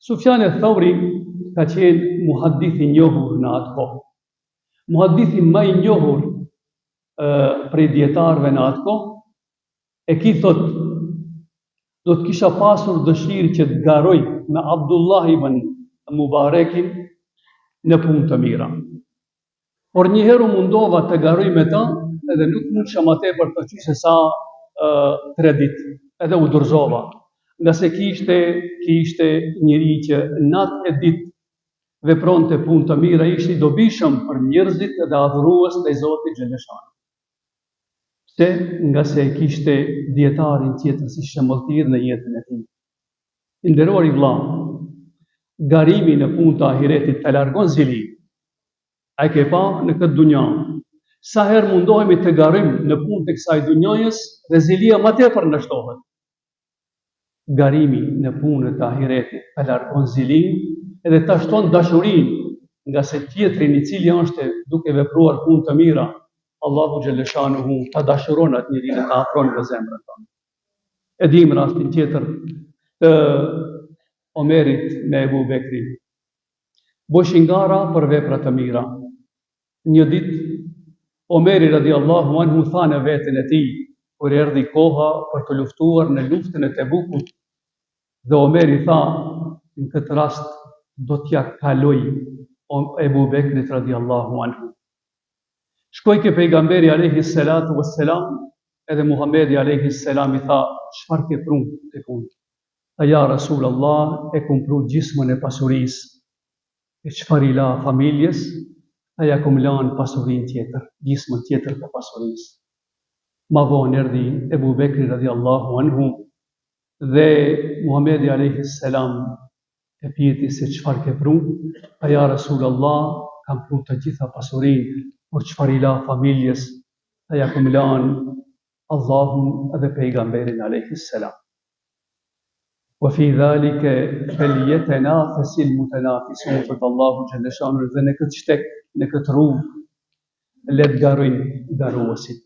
Sufjan eth-Thauri ka qenë muhaddith i njohur në atë kohë. Muhaddithi ma i njohur prej dijetarëve në atë kohë, e ky thotë, do të kisha pasur dëshirë që të garoj me Abdullah ibn Mubarekin në punë të mira. Por një herë u mundova të garoj me ta, edhe nuk mundsha ma tepër të qysh se sa tre ditë, edhe u dorëzova. Ngase ky ishte, ky ishte njeri që natë e ditë vepronte punë të mira, ishte i dobishëm për njerëzit dhe adhurues ndaj Zotit xheleshanuhu. Pse? Ngase e kishte dijetarin tjetër si shembulltirë në jetën e tij. I nderuari vëlla, garimi në punë të ahiretit ta largon zilinë. A e ke pa në këtë dunja? Sa herë mundohemi të garojmë në punë të kësaj dunjajës dhe zilia ma tepër na shtohet. Garimi në punë të ahiretit ta largon zilinë edhe ta shton dashurinë, ngase tjetrin i cili është duke vepruar punë të mira, Allahu xheleshanuhu ta dashuron atë njeri dhe ta afron në zemrën tënde. E dimë rastin tjetër të Omerit me Ebu Bekrin. Bojshin gara për vepra të mira. Një ditë, Omeri radiallahu anhu tha në veten e tij, kur erdhi koha për të luftuar në luftën e Tebukut, dhe Omeri tha, në këtë rast do t'ia kaloj Ebu Bekrit radiallahu anhu. Shkoi ke pejgamberi alejhi salatu vesselam, edhe Muhamedi alejhi selam i tha, çfarë ke pru tek unë? Tha ja Rasul Allah e kum pru gjysmën e pasurisë e çfarë i la familjes tha ja kum lanë pasurinë tjetër gjysmën tjetër të pasurisë ma vonë erdhi Ebu Bekri radiallahu anhu dhe Muhamedi alejhi selam e pyeti se çfarë ke pru tha ja Rasul Allah kam pru të gjitha pasurinë por çfarë i la familjes tha ja kum lanë Allahun dhe pejgamberin alejhi selam. Wa fi dhalike feljetenafesil mutenafisun, thotë Allahu xhelleshanuhu dhe në këtë shteg, në këtë rrugë, le të garojnë garuesit.